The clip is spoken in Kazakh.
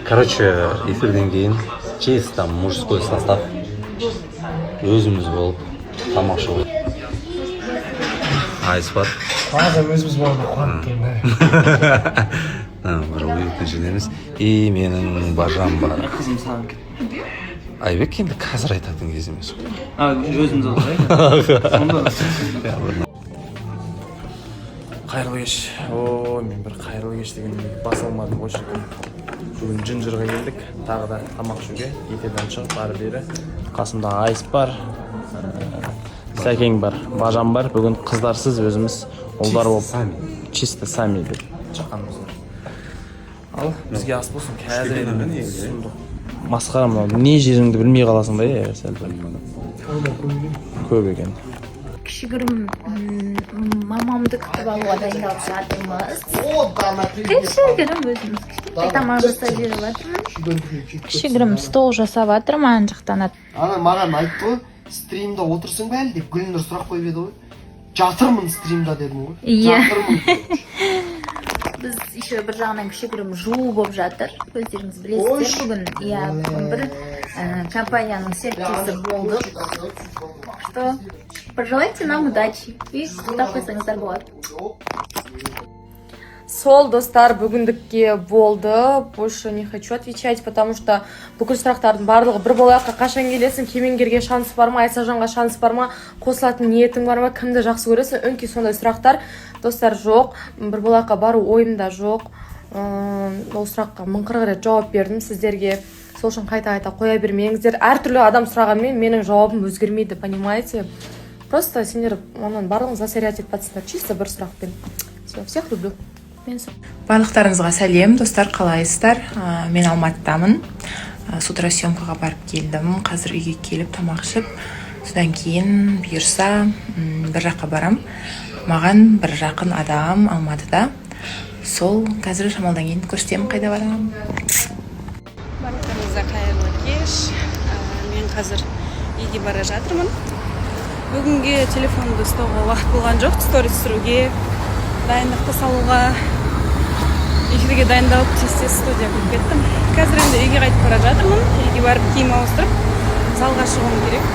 Короче, эфирден кейін чисто мужской состав, өзіміз болып тамақ ішіп. Айс бар. Тағы өзіміз болғанда қуанып тұрмын. Бір уютный жердеміз, и менің бажам бар. Қызым саған кетті. Айбек, енді қазір айтатын кез емес қой. А, өзіміз отырайық сонда. Қайырлы кеш! О, мен бір қайырлы кеш дегенде баса алмадым ғой, шіркін. Бүгін Джинджерға келдік тағы да тамақ ішуге. Эфирден шығып, ары бері қасымда Айс бар, Сәкең бар, бажам бар. Бүгін қыздарсыз, өзіміз ұлдар болып, сами. Чисто сами деп шыққанбыз. Ал бізге ас болсын! Қазір енді сұмдық, масқара мынау. Не жеріңді білмей қаласың да, иә, сәл пәл көп екен. Кішігірім мамамды күтіп алуға дайындалып жатырмыз. Кішігірім өзіміз кішкентай тамақ жасап жіберіп жатырмын. Кішігірім стол жасап жатырмын ана жақтан. Ана маған айтты ғой, стримда отырсың ба әлі деп. Гүлнұр сұрақ қойып еді ғой, жатырмын стримда дедім ғой. Иә. Жатырмын. Біз еще бір жағынан кішігірім жуу болып жатыр, өздеріңіз білесіздер. Бүгін, иә, бүгін бір компанияның серіктесі болдық, что пожелайте нам удачи и құттықтап қойсаңыздар болады. Сол, достар, бүгіндікке болды. Больше не хочу отвечать, потому что бүкіл сұрақтардың барлығы бір болайыққа: қашан келесің, Кемеңгерге шанс бар ма, Айсажанға шанс бар ма, қосылатын ниетің бар ма, кімді жақсы көресің, өңкей сондай сұрақтар. Достар, жоқ, бір болайыққа бару ойымда жоқ. Ол сұраққа мың қырық рет жауап бердім сіздерге, сол үшін қайта қайта қоя бермеңіздер. Әртүрлі адам сұрағанмен, менің жауабым өзгермейді, понимаете? Просто сендер оның барлығын засорять етіп жатсыңдар чисто бір сұрақпен. Все, всех люблю. Мен Барлықтарыңызға сәлем, достар! Қалайсыздар? Мен Алматыдамын. С утра съемкаға барып келдім. Қазір үйге келіп, тамақ ішіп, содан кейін бұйырса, бір жаққа барам. Маған бір жақын адам Алматыда. Сол қазір шамалдан кейін көрсетемін, қайда барамын. Барлықтарыңызға қайырлы кеш! Мен қазір үйге бара жатырмын. Бүгінге телефонымды ұстауға уақыт болған жоқ, сторис түсіруге, дайындықты салуға, эфирге дайындалып, тез тез студияға кіріп кеттім. Қазір енді үйге қайтып бара жатырмын. Үйге барып, киім ауыстырып, залға шығуым керек.